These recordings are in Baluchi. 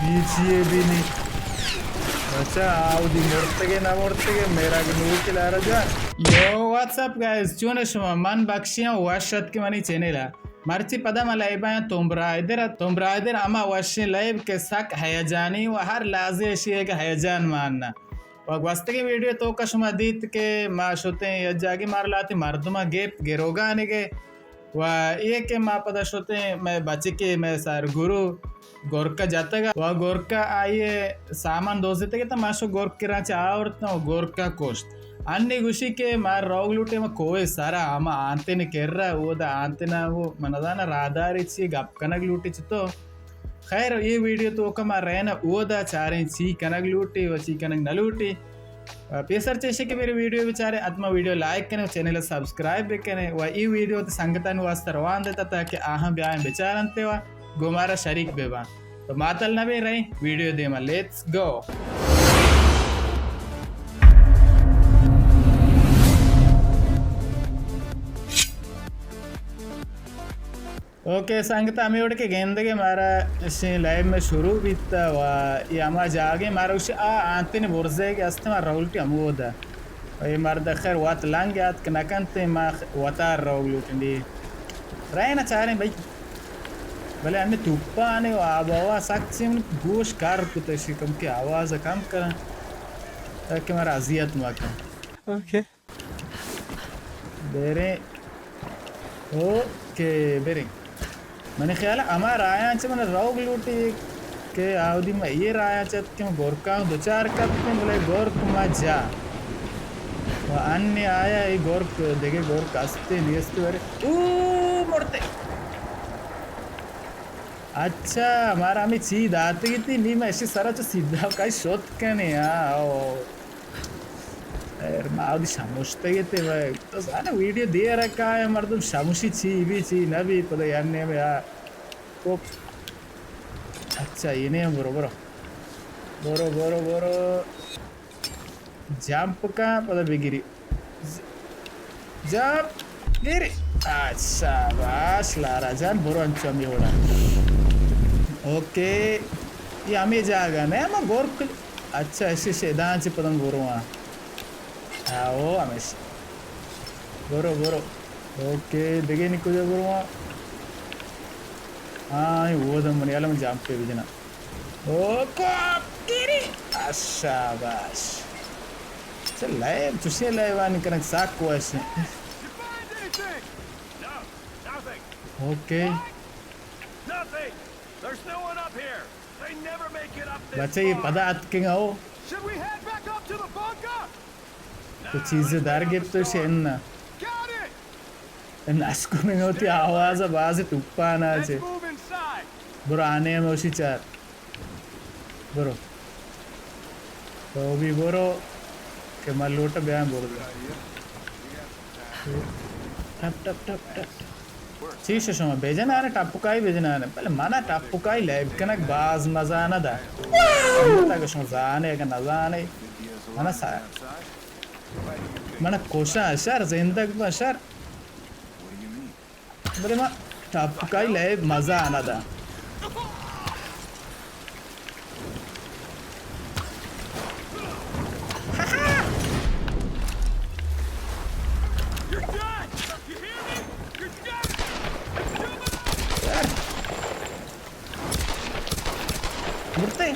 ہچی بھی نہیں۔ اچھا، آودی مرتگے نہ مرتگے، میرا گنوکی لارا جا۔ Yo, what's up guys? چون شما؟ من بخشی ہاں، وش اتک منی چینل ء۔ مرچی پدا ما لائب آیاں تومب رائیڈر ء۔ تومب رائیڈر ہما وشیں لائب کہ سک ہیجانی و ہر لحظے اشی ء ہیجان ماننا۔ و گوستگیں ویڈیو توکا شما دیت کہ ما شتیں یک جاگے، مارا لہتے مردماں گپت گروگانگے و اے کہ ما پدا شتیں مئے بچکے، مئے سرگرو گورکا جتگ و گورکا آئی سامان دوزتگ ات، ما شو گورک کرا چہ آورتاں و گورکا کشت۔ انی گوشی کہ ما روگ لوٹیں، ما کوہ سرا ہما آنتن کرا، اودا آنتنا وہ من زاناں راہدارے چی گپ کنگ لوٹی چتو۔ خیر، اے ویڈیو توکا ما رئنا اودا چاریں چی کنگ لوٹی و چی کنگ نہ لوٹی۔ پیسر چہ ایشی کہ میری ویڈیو بچارے، حتما ویڈیو لائک کنے و چینل سبسکرائب بکنے و اے ویڈیو وتی سنگتانی واسطہ روان دیتا تاکہ آہاں بیائیں بچارنتے و گوں مارا شریک بباں۔ تو ماتل نہ بیں، رئیں ویڈیو دیما، let's go۔ اوکے سنگت، ہمے وڑ کہ گندگے مارا اشیں لائیو میں شروع بیتا و اے ہما جاگے مارا گوشی آ آنتن برزے کہ است ما رولٹی ہمودا۔ و اے مرد خیر وت لنگ یات کہ نکنت ما وتار روگ لوٹنڈی۔ رہنا چاریں بھائی۔ بلے ہمیں توپانے و آب و ہوا سک چی من گوش کار کتشی کم کہ آواز کم کرن تاکہ مارا اذیت مکن۔ اوکے۔ بریں۔ اوکے، بریں۔ منی خیال ء ہما راہاں چہ من روگ لوٹی کہ آودی ما اے راہاں چہ اتکیں، گورکاں دچار کپتیں، بلے گورک ما جا۔ و انی آیا اے گورک، دگہ گورک استے نیستے برے۔ او مرتے۔ اچھا، مارا ہمیں چی داتگی تھی، نی ما اشی سرا چہ سیدھا کئی شت کنے، ہاں، او۔ خیر، ما اودی شمشتگ ات، تو زانے ویڈیو دیر کائے مردم شمشی چی بی چی نہ بی، پدا یعنی ہمیں آ، کوپ۔ اچھا، یہ نہیں، برو، برو۔ برو، برو، برو۔ جمپ کن، پدا بگیری۔ ز-، جمپ گیری۔ اچھا، باش، لارا جان، برو انچو ہمیں وڑا۔ اوکے۔ یہ ہمیں جاگہ نہیں، ہمیں گورک۔ اچھا، اشی شیدان چی پدم برو ہاں۔ آو، ہمیش۔ برو، برو۔ اوکے، دگہ نی کجا برو ہاں۔ ہاں، یہ وہ دم منی، الم جمپ پہ بجنا۔ او کوپ گیری۔ شاباش۔ چہ لائیو، چوشیں لائیوانی کنگ سک وش انت۔ اوکے۔ بچہ، یہ پدا اتکگ او۔ تو چیزے در گپت شے اناں۔ نشکو من وتی آواز ء باز توپان ء چے۔ برو آنے ہم اوشی چار۔ برو۔ تو بھی برو کہ من لوٹ بیاں برو۔ ٹپ، ٹپ، ٹپ، ٹپ۔ چیش شما بجنانے، ٹپکائی بجنانے۔ بلے منا ٹپکائی لیب کنگ باز مزہ نہ دا۔ البتہ اگہ شما زانے، اگہ نزانے، منا سا-، منا کشاں شر، زندگ باں شر۔ بلے ما ٹپکائی لیب مزہ آنا دا۔ مرتے۔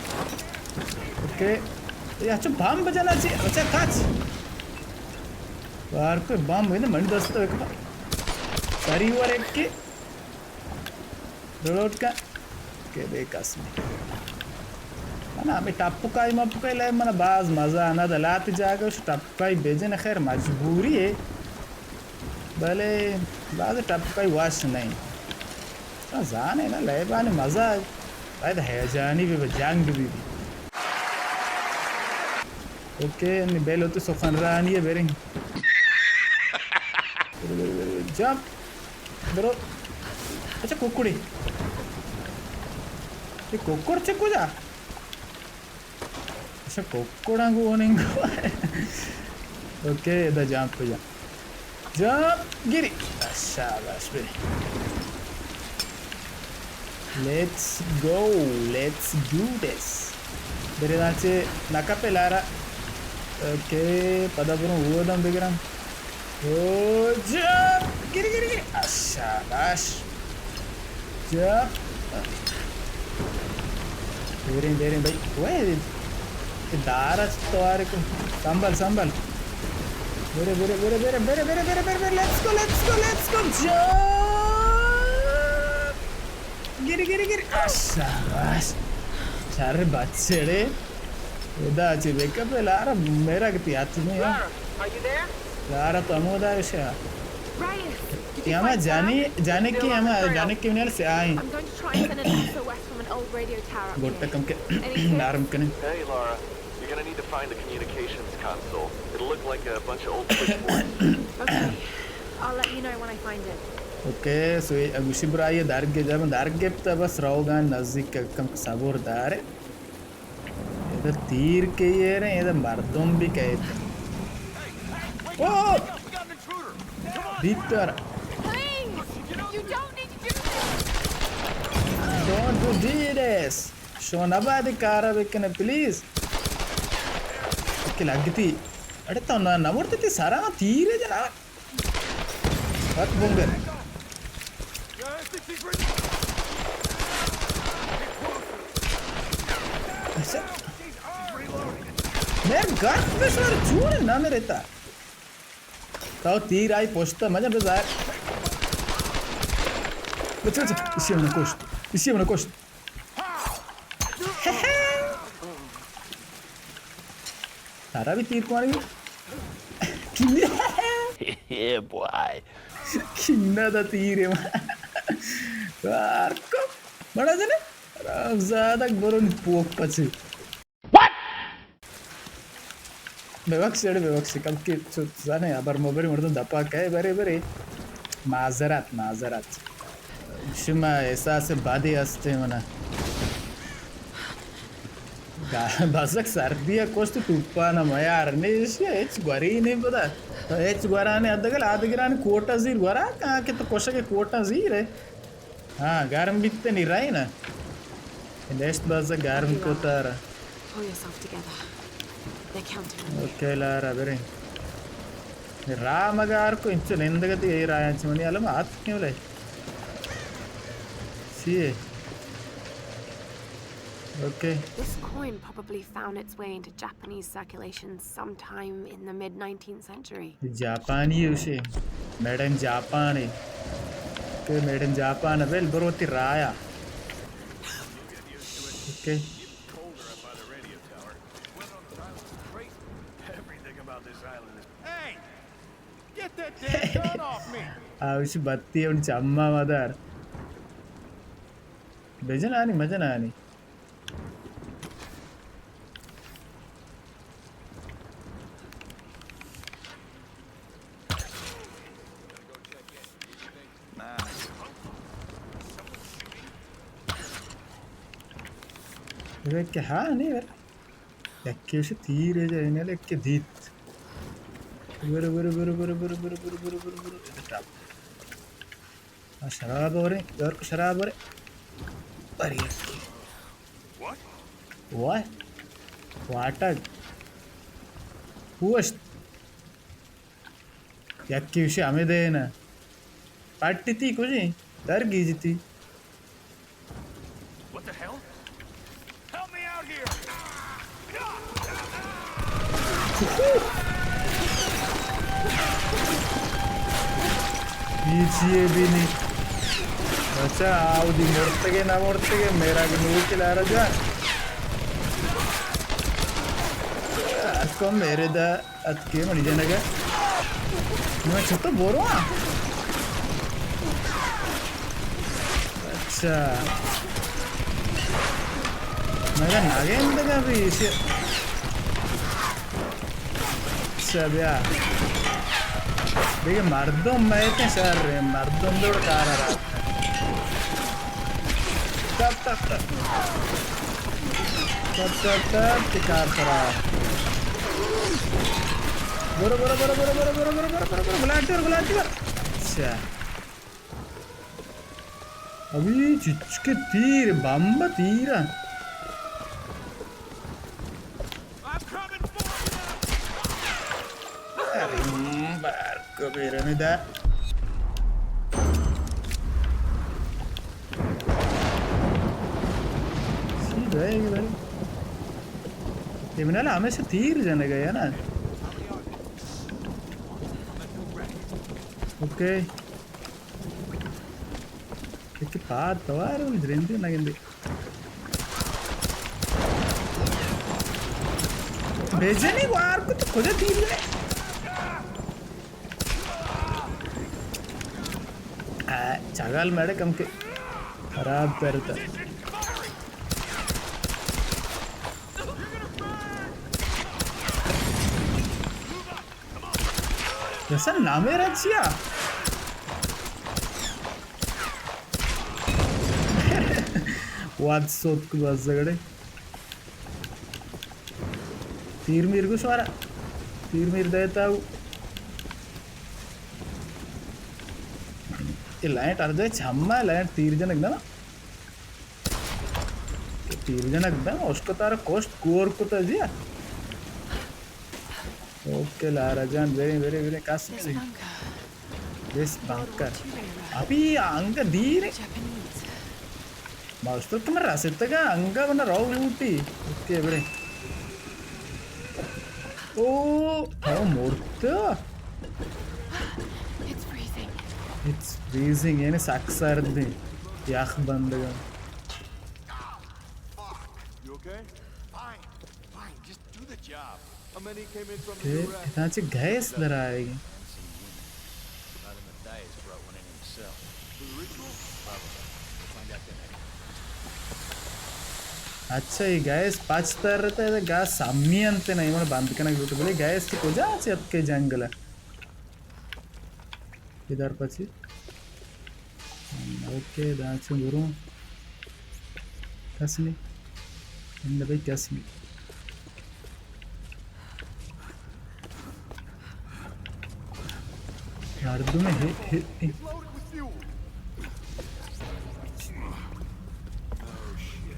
اوکے۔ اے اچھا بمب جنا چی؟ اچھا کچ۔ بار کوئی بمب ہے نا منی دست ایک بار۔ سری ور ایک کے۔ ڈاؤنلوڈ کا۔ کہ بے قسم۔ من ہمیں ٹپکائی مپکائی لائے من باز مزہ نہ دا۔ لات جاگہ ٹپکائی بجن خیر مجبوری ہے۔ بلے باز ٹپکائی وش نہیں۔ تو زانے نا لیبانی مزہ باید ہیجانی بھی، جنگ بھی بھی۔ اوکے، نی بیلو تو سخنرانی ہے بریں۔ جمپ۔ برو۔ اچھا، ککڑی۔ یہ ککڑ چہ کجا؟ اچھا، ککڑاں گو ننگو۔ اوکے، ادا جمپ جا۔ جمپ گیری۔ شاباش بے۔ Let's go, let's do this. برے داں چے نکپے لارا. اوکے، پدا بروں اوداں بگراں. او جمپ، گری، گری، گری. آ، شاباش. جمپ. بیریں، بیریں بھائی. وے، اے دار است تو آرے کو. سنبھل، سنبھل. برے، برے، برے، برے، برے، برے، برے، برے، برے. Let's go, let's go, let's go. Jump. گری، گری، گری. آ، شاباش. شر بچڑے. ادا چی بیک اپ لارا میرا کتی ہاتھ میں. Lara, are you there? لارا تو ہمودا شا. Ryan, did you یا ما find جانی، Sam? جانی کی، یا ما جانی کی منال سے آئیں. I'm going to try and send an S O S from an old radio tower up here. گوٹا کم کے Any tips? نارم کنے. Hey, Lara. You're gonna need to find the communications console. It'll look like a bunch of old switchboards. Okay. I'll let you know when I find it. Okay, so اے گوشی برا یہ دار گے، جب دار گپتا بس روگان نزدیک کم صبر دارے. ادا تیر کے یہ رہے، ادا مردم بھی کہتے. او! بیتر. Please, you don't need to do this. Don't do this. شما نباید کارا بکنے، پلیز. کہ لگتی. اڑے تو نہ، نہ مرتے تی سارا تیر ہے جناب. بات بنگر. اچھا. میر گرد بشور چون نہ میرے تا. تو تیر آئی پشت مجا بزار. بچ، بچ، اسی من کشت. اسی من کشت. ترا بھی تیر کوانی. کینہ. Yeah, boy. کینہ دا تیر ہے ما. کار کو. بڑا جنے. حرام زادک برو نی پوک پچے. ببخش، اڑے ببخش، کم کہ چو زانے، ابر مبر مردم دپا کئے، برے، برے. معذرت، معذرت. شما احساس بدی ہستے منا. گا-، بزگ سردی ء کشت توپان ء میار نیش، ہچ گوری نہیں پدا. تو ہچ گورانے ادگل آدگران کوٹا زیر گورا، کہاں کہ تو کشک کوٹا زیر ہے. ہاں، گرم بیت نی رہی نا. نشت بزگ گرم کوتار. Pull yourself together. They're counting on you. Okay, لارا بریں. راہ مگار کو انچو نندگتی، اے راہ انچو منی علم آت کیوں لے. سی ہے. Okay. This coin probably found its way into Japanese circulation sometime in the mid nineteenth century. جاپانی ہے اسے. میڈ ان جاپان ہے. کہ میڈ ان جاپان ہے، بل برو تی رایا. Okay. Hey! Get that damn gun off me! آ، اسے بتی اون چما مدار. بجنانی، مجنانی. اے کہ ہاں، نہیں، یکی اسے تیر ہے جائے، انہیں لکھ کے دیت. برو، برو، برو. ادھر ٹاپ. آ، شراب ہو رہے، یار کو شراب ہو رہے. ارے یار. What? What? واٹگ. پوشت. یکی وشی ہمیں دے نا. پٹی تی کجی؟ در گیجی تی. What the hell? Help me out here! یہ چیئے بھی نہیں. اچھا، آؤ دی مرتگے نہ مرتگے، میرا کہ نور کے لارا جا. اس کو میرے دا اتکے منی جنگ ء. من چتو برواں؟ اچھا. مگہ نگندگا بھی ایشی. اچھا، بیا. دیگہ مردم میتیں شر، مردم دور کارا رات. ٹپ، ٹپ، ٹپ. ٹپ، ٹپ، ٹپ، تی کار خراب. برو، برو، برو. بلانٹی ور، بلانٹی ور. اچھا. ابھی چچکے تیر، بمب تیر۔ I'm coming for you! ارے، ہم، بار کو بیرنے دا۔ سیدھا ہے بھائی۔ یہ منال ہمیشہ تیر جنگ ءَ نا۔ اوکے۔ ایک پاد توار ہوں درندے نہ گندے۔ بجنی وار کو تو کجا تیر جنے؟ آ، چگل میڑے کم کے خراب کرتا۔ رسن نامے رچیا۔ واد سوت کو بس جگڑے۔ تیر میر گوش وارا۔ تیر میر دیتا ہوں۔ یہ لائٹ ارجے چما لائٹ تیر جنگ نا۔ تیر جنگ نا، اس کو تارا کوشت کور کتا جی۔ اوکے لارا جان، برے، برے، برے، کس This نہیں۔ Bunker. This Bunker. ابھی انگ دیر۔ Japanese. ماسٹر تم رستگا انگا بنا رو لوٹی۔ اوکے برے۔ او، او مرتا۔ It's freezing. It's freezing، یعنی سک سرد۔ یخ بندگا۔ You okay? Fine, fine, just do the job. How many came in from the U S? ادا چہ گیس در آئے گی۔ Not in the dice, brought one in himself. For the ritual? Probably. We'll find out tonight. اچھا، یہ گیس پچ تر رہتا ہے، گیس سمی انت نا، یہ من بند کنگ لوٹ بلے گیس چہ کجا چہ اتکے جنگل ہے؟ ادھر پچی۔ اوکے، دا چون بروں۔ کس نہیں۔ اندر بھائی کس نہیں۔ مردم ہے، ہے، ہے۔ Oh, shit.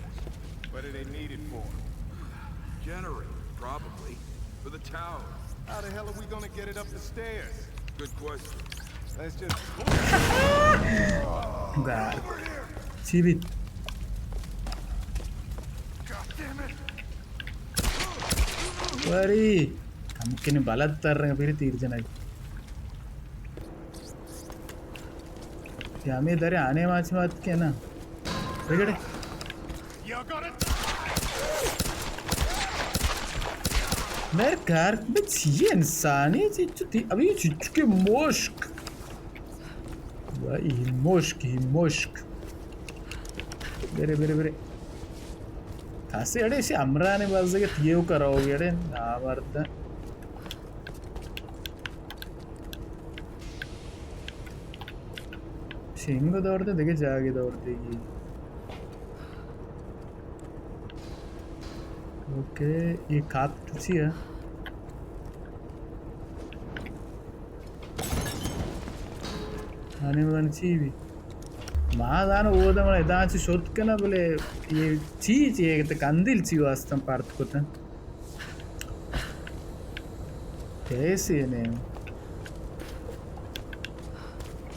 What do they need it for? Generator, probably. For the tower. How the hell are we gonna get it up the stairs? Good question. Let's just گار۔ چی بیت؟ God damn it! وری کم کنی بلد تر رنگ پھر تیر جنگ۔ کہ ہمیں در آنے ماچ مات کے نا۔ بگڑے۔ مر کار بچی انسانی چچو تی، ابھی چچو کے مشک۔ بھائی مشک، ہی مشک۔ برے، برے، برے۔ کاسے اڑے سے امرانے بازے کے تیو کرو گے اڑے۔ نامرد۔ شنگ دور دے، دگہ جاگے دور دے گی۔ اوکے، یہ کاپٹ چی ہے؟ آنے من چی بھی؟ ما دان او دم ادا چی شوت کنا بلے یہ چی چی ہے کہ کندیل چی واسطہ پارت کتن۔ کیسے نے؟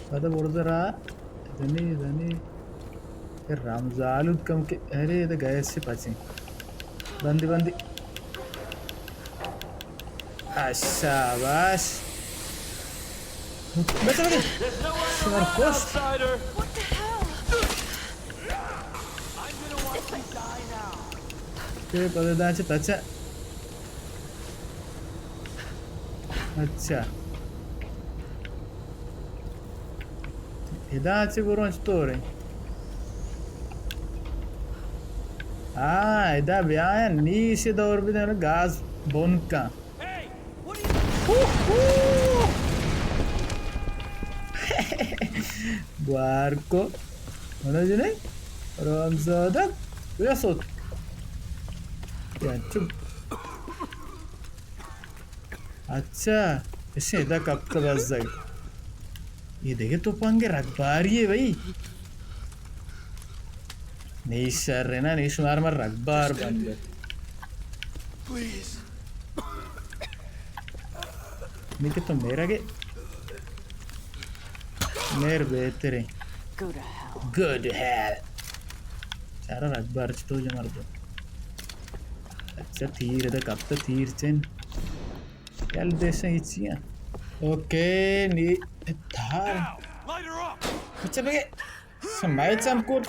پدا برزرا دنی، دنی۔ اے رمزالود کم کے، ارے، ادا گیس سے پچیں۔ بندی، بندی۔ آ، شاباش۔ بچا، بچا۔ شمار کشت۔ What the hell? تے پدے داچ تچا۔ اچھا۔ ادا چہ بروں چطور ہے؟ ہاں، ادا بیایا نیش دور بدن گاز بن کن۔ بوار کو۔ منو جنے؟ رامزادہ۔ بیا سوت۔ یا چپ۔ اچھا، اسے ادا کپت بزگ۔ یہ دیکھے تو پنگ رگباری ہے بھائی۔ نی شر نا، نی شمار من رگبار بند۔ پلیز۔ نی کہ تو میرا گے۔ میر بہتریں۔ Go to hell. Go to hell. چارا رگبار چتو جمر دو۔ اچھا، تیر دا کپتا، تیر چن۔ یل دیشن ہچی ہیں۔ اوکے، نی تھار۔ Light her up. اچھا بگے۔ سمائے چم کوٹ۔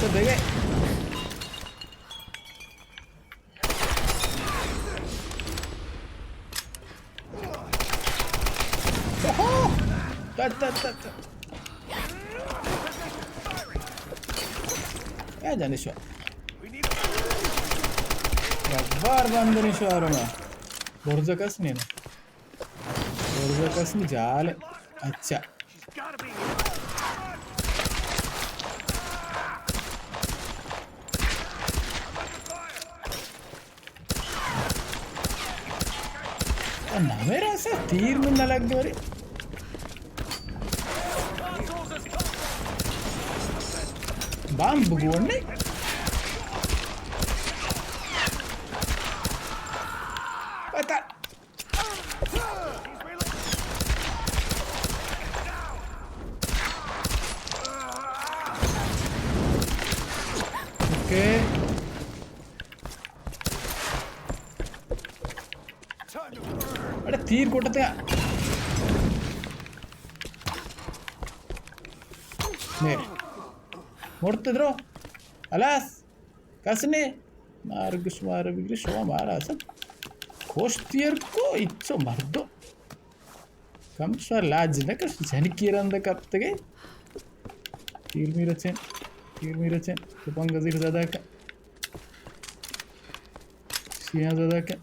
تو بگے۔ اوہو! تت، تت، تت، تت۔ اے جانی شو۔ بار بندنی شو آرما۔ برزا کس نہیں نا۔ برزا کس نہیں، جال۔ اچھا۔ نہ میرا سا تیر من نہ لگ گئے۔ بام بگون نے۔ پتا۔ اوکے۔ اڑے تیر کوٹتے۔ نے۔ مرتے درو۔ الاس۔ کس نے۔ مارگ شمار بگری شما مارا سب۔ خوش تیر کو اچو مردو۔ کم شمار لاج نہ کش، جنکی رند کپتگے۔ تیر می رچن، تیر می رچن، تپنگ زیر زدہ کن۔ شیاں زدہ کن۔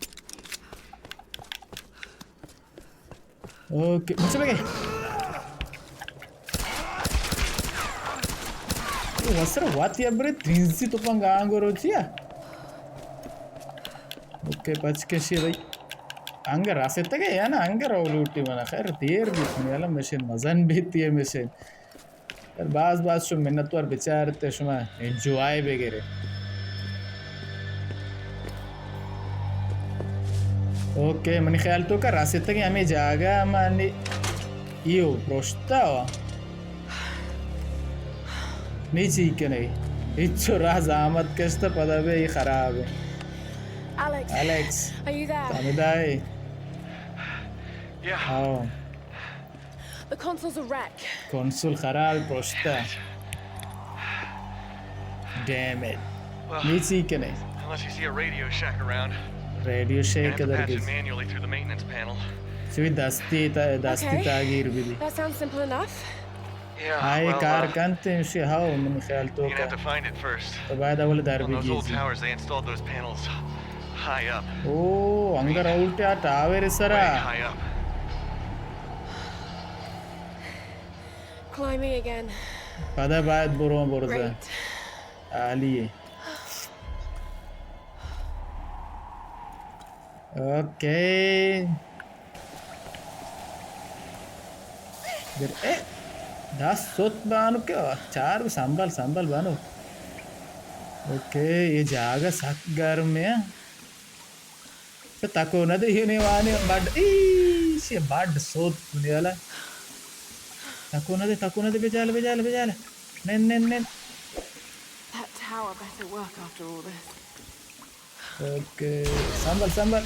اوکے، بچہ بگے۔ او وسر وات یا برے ترینزی تپنگ آنگو روچیا۔ اوکے، پچ کشی بھائی۔ انگہ راسیتگے یا نا، انگہ رو لوٹی منا۔ خیر، دیر بیت، منی الم مشین مزن بیتی ہے مشین۔ خیر، باز باز شما منتوار، بچارتے، شما انجوائے بگرے۔ اوکے، منی خیال تو کا راسیتگے ہمیں جاگہ مانی ایو پروشتا ہوا۔ نی چی کنے؟ ہچو راز آمد کشت پدا بے ای خراب ہے۔ Alex, Alex, are you there? ہمیں دائے۔ Yeah. ہاں۔ The console's a wreck. Console خراب پروشتا۔ Damn it. Well, نی چی کنے؟ Unless you see a Radio Shack around. Radio Shack در گیز۔ Patch it manually through the maintenance panel. چوی دستی تا، دستی تاگیر بھی دی۔ Okay. That sounds simple enough. آئے کار کنت، شی ہاو، من خیال تو کا۔ تو باید اول در بگیزی۔ Those old towers, they installed those panels high up. او، انگر اولٹے آ ٹاور سرا۔ Way high up. Climbing again. پدا باید برو برزا۔ Great. عالی ہے۔ اوکے۔ در، اے، دست ست بانو کہ چار سنبھل، سنبھل بانو۔ اوکے، یہ جاگہ سک گرم ہے۔ تو تکو نہ دے، یہ نیوانے بڈ، ایش، یہ بڈ ست بنی والا۔ تکو نہ دے، تکو نہ دے، بجال، بجال، بجال۔ نن، نن، نن۔ That tower better work after all this. Okay, سنبھل، سنبھل۔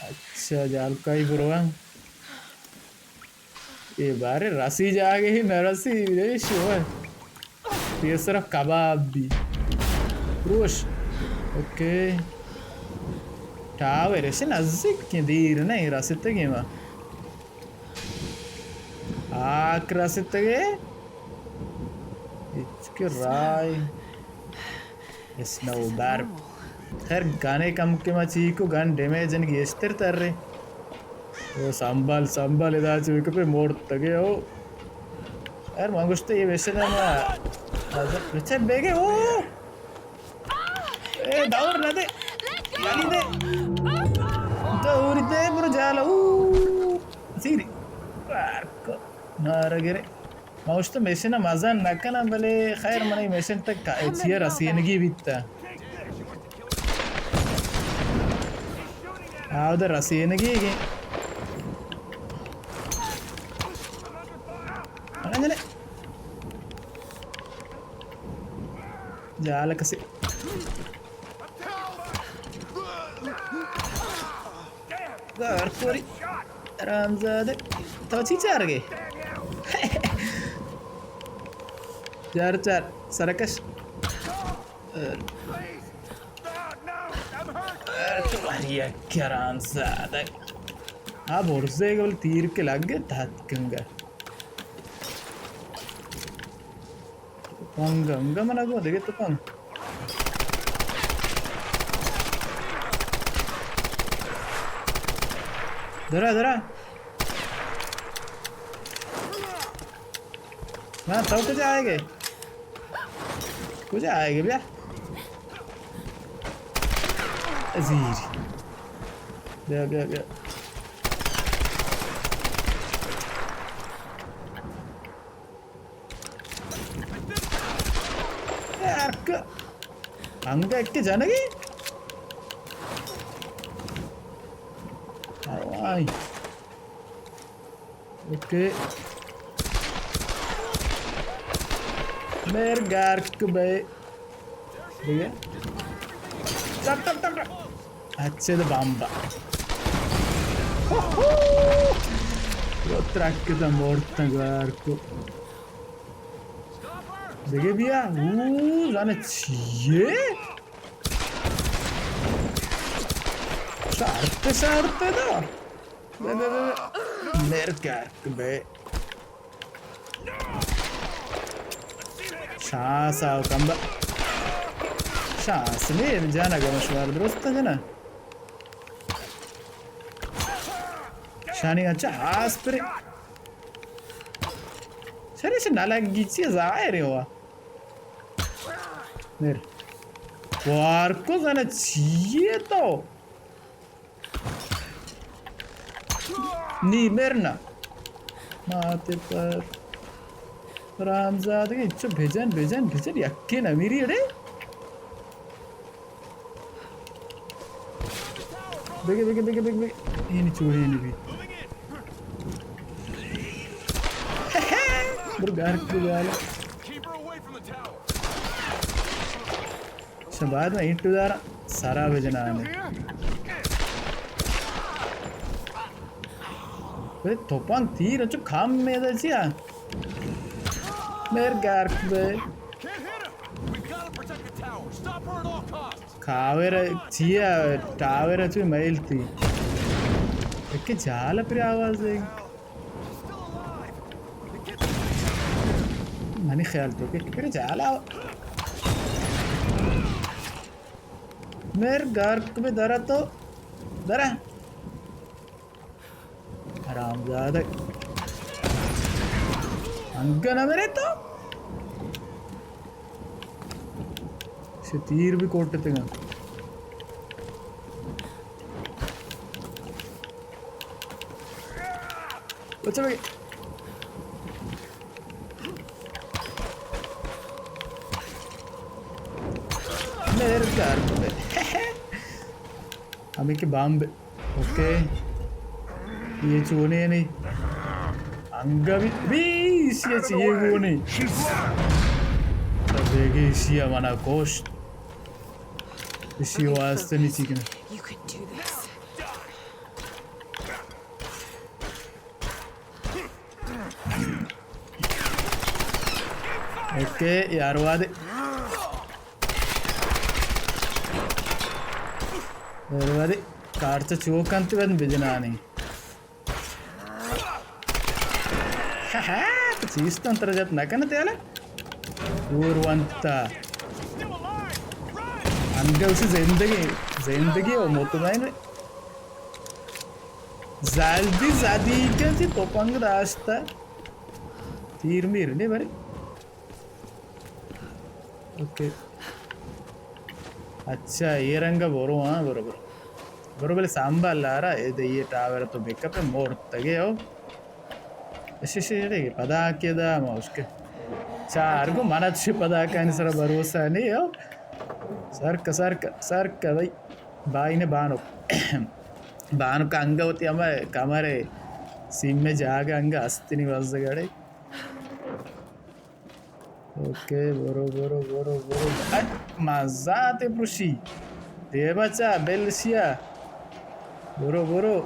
اچھا، جالکائی برواں۔ اے بارے رسی جاگہے نہ رسی، اے شو ہے۔ پیسرا کباب بی۔ روش۔ اوکے۔ ٹاور ایسے نزدیک کہ دیر نہیں رسیتگیں ما۔ آک رستگے؟ ہچ کہ رائے۔ اسنو برف۔ خیر، گانے کم کہ ما چیکو گن ڈیمیج ان گیشتر تر رہے۔ او سنبھل، سنبھل، ادا چو کہ پہ مورتگے ہو۔ خیر، ما گوشتے یہ ویسے نا ما۔ اچھا، بیگے، او۔ اے، دور نہ دے۔ یعنی دے۔ دور دے، برو جالا۔ او۔ تیری. بارکو. مارا گرے. ما گوشت مشن ءَ مزن نہ کناں، بلے خیر، من اے مشن تک چیا رسینگی بیتا. آ، اود ءَ رسینگی گے. اڑے جنے. جال کسی. گار کوری. حرامزادہ. تو چی چارگے؟ چار چار. سرکش. تو ہر یک حرامزادہ. آ برزے گل تیر کے لگ گئے تھت کنگا. تپنگ، انگا منا گو دگہ تپنگ. درا، درا. نا، تو کجا آئے گئے؟ کجا آئے گئے بیا؟ عزیز. بیا، بیا، بیا. یار، ک-، انگا ایک جنگی؟ آئی. اوکے. میر گارک بے. دیگه. ٹپ، ٹپ، ٹپ، ٹپ. اچھے تو بمبا. رو ترک تو مورتا گارکو. دیگه بیا. او، زنه چیه؟ شرط، شرط دا. بے، بے، بے، بے. میر گارک بے. شانس آو کمبا. شانس نی، جانا گم شمار درست جنا. شانی اچھا آس پر. شری سے نہ لگی چی ظاہر ہوا. میر. وار کو زنا چیے تو. نی مرنا. ماتے پر. رامزادگی چو بجن، بجن، بجن، یکی نمیری اڑے. بگے، بگے، بگے، بگے، بگے. اینی چوری اینی بی. برو گار کو گالا. شباد میں اینٹو دارا سارا بجنا آنے. بے توپان تیر چو کام میں دا چیا؟ میر گار بے. کاور چیا؟ ٹاور چو میل تی. کہ جال پر آواز دے. منی خیال تو کہ پر جالا. میر گارک بے درا تو. درا. حرامزادہ. انگا نہ مرے تو. سے تیر بھی کوٹتے گا. بچا بھائی. میر گار بے. ہمیں کہ بامب. اوکے. یہ چونے نہیں. انگا بھی، بھی اسی چیئے گونے. تب دیگه اسی منا کوشت. اسی واسطے نہیں چیکنا. You can do this. Okay, یار وادے. یار وادے. کارچ چو کنت بد بجنانی. ہا ہا، تو چیز تو انتر جات نہ کنت یالا. دور ونتا. انگا اسی زندگی، زندگی و مطمئن. زلدی زدی که تی تپنگ داشته. تیر میر نی بری. اوکے. اچھا، یہ رنگ برو، ہاں، برو، برو. برو بلے سامبا لارا، اے دے یہ ٹاور تو بیک اپ مرتگے ہو۔ اش، اش، اش، اڑے، پدا کے دا ما اس کے۔ چار گو منا چھ پدا کانی سر بھروسہ نہیں ہو۔ سر کا، سر کا، سر کا بھائی۔ بھائی نے بانو۔ بانو کا انگا ہوتی ہمیں کمرے۔ سیم میں جاگہ انگا ہستی نہیں بس گڑے۔ اوکے، برو، برو، برو، برو۔ اچ، مزاتے پروشی۔ دے بچا، بل شیا۔ برو، برو۔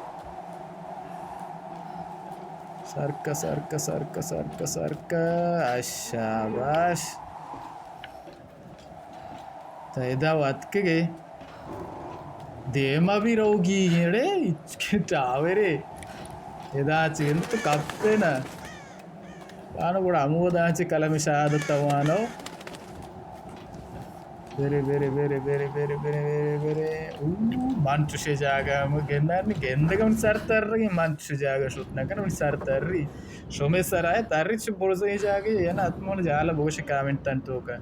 سرکا، سرکا، سرکا، سرکا، سرکا۔ اش، شاباش۔ تا ادا واتکگے۔ دیما بھی روگی، اڑے، ہچ کے ٹاورے۔ ادا چی انت تو کپے نا۔ وانو گڑا ہمودا چہ کلم شہادت وانو۔ برے، برے، برے۔ او، من چوشے جاگہ ہم گندان، گندگ من سر تری، من چوشے جاگہ شت نہ کن، من سر تری۔ شمے سر آئے تری چہ برزیں جاگہ، یا نہ اتمون جالا بگوش کامنٹ تن توکا۔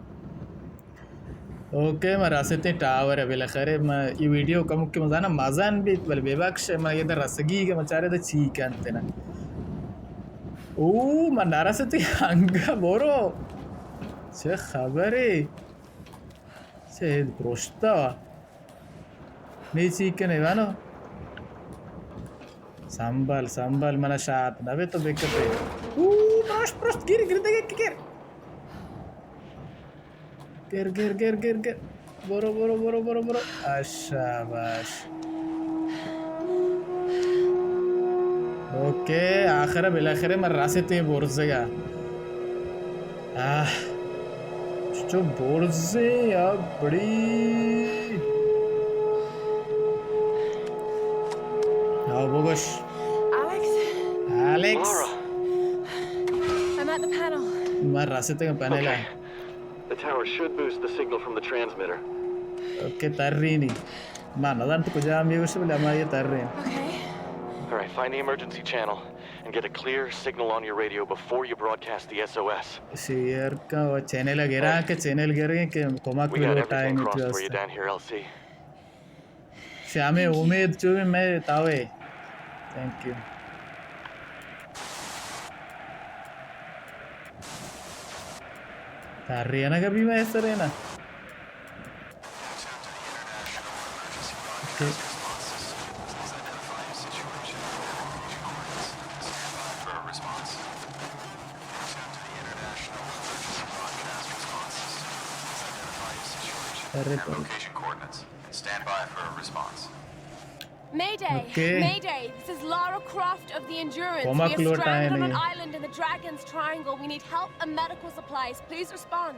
اوکے، ما رستیں ٹاور ءَ بالاخرہ۔ ما اے ویڈیو کمکے مزانا مزن بیت، بلے ببخش، ما ادا رسگی کہ ما چارے دا چی کنت نا۔ او، ما نرستیں انگا برو۔ چہ خبرے؟ چہ اید پروشتا۔ نی چی کنے وانو؟ سنبھال، سنبھال، منا شات نہ بے تو بکپے۔ او، پروشت، پروشت، گر، گر، دگہ گر۔ گر، گر، گر، گر، گر۔ برو، برو، برو، برو، برو۔ آ، شاباش۔ اوکے، آخر بالاخرہ من رستیں برزگا۔ آہ، چو برزے یا بڑی۔ آو بگوش۔ Alex? Alex? Laura. I'm at the panel. من رستیں panel. Okay. The tower should boost the signal from the transmitter. Okay, ترینی۔ ما نزانت کجا ہم یہ گوشت، بلے ہما یہ ترین۔ Okay. All right, find the emergency channel and get a clear signal on your radio before you broadcast the S O S. Share کا و چینل گرا کہ چینل گریں کہ کمک بھی لوٹائیں۔ We got everything crossed for you down here, L C. شامے امید چو بھی میں تاوے۔ Thank you. تاری انگا بھی میں سر ہے نا۔ اوکے۔ ارے تو۔ Stand by for a response. Mayday! Okay. Mayday! This is Lara Croft of the Endurance. We are stranded on an island in the Dragon's Triangle. We need help and medical supplies. Please respond.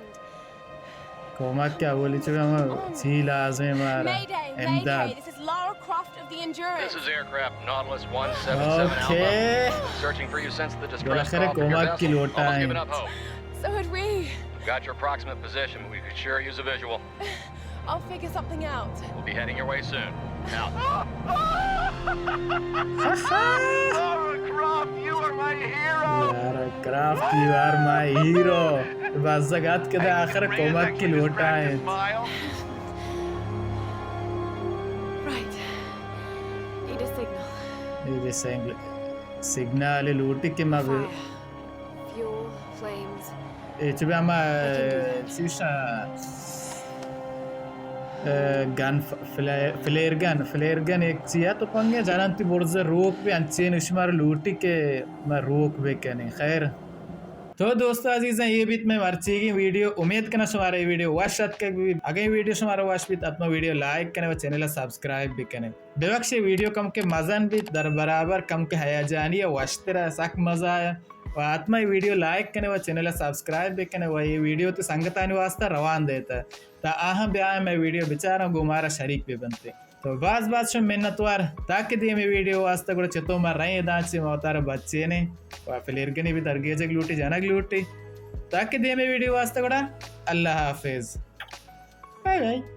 کمک کیا بولی چکا ہم چی لازم ہے مارا؟ Mayday! امداد. Mayday! This is Lara Croft of the Endurance. This is aircraft Nautilus one seven seven Alpha. Okay. Searching for you since the distress call from your vessel. Almost given up hope. So had we. Got your approximate position, but we could sure use a visual. I'll figure something out. We'll be heading your way soon. Out. Lara Croft, you are my hero. Lara Croft, you are my hero. بزگ ات کہ آخر کمک کی لوٹائیں۔ Right. Need a signal. یہ سنگل، سگنل لوٹی کہ ما بھی۔ Fire. Fuel, flames. اے چو بیا ہما، I can do that. چیشا، اے، گن ف-، فلے-، فلیئر گن، فلیئر گن ایک چیا تو پنگے جنان تی برز روک بے انچین شمار لوٹی کہ ما روک بے کنی۔ خیر۔ تو دوستو عزیزاں، یہ بیت میں مرچیگی ویڈیو۔ امید کنا شمارا یہ ویڈیو وش اتکگ بی۔ اگہ یہ ویڈیو شمارا وش بیت، حتما ویڈیو لائک کنے و چینل سبسکرائب بکنے۔ ببخشے ویڈیو کم کے مزن بیت، در برابر کم کے ہیجانی و وشتر سک مزہ آیا۔ و حتما اے ویڈیو لائک کنے و چینل سبسکرائب بکنے و اے ویڈیو تے سنگتانی واسطہ روان دیتا تا آہاں بیائیں مئے ویڈیو بچارن گوں مارا شریک بہ بنتے۔ تو باز باز شما منتوار۔ تاکہ دیمی ویڈیو واسطہ گڑا چتو ما رئیں داں چے ما وتارا بچینے و فلیرگنی بھی درگیجگ لوٹی جنگ لوٹی۔ تاکہ دیمی ویڈیو واسطہ گڑا اللہ حافظ۔ Bye bye.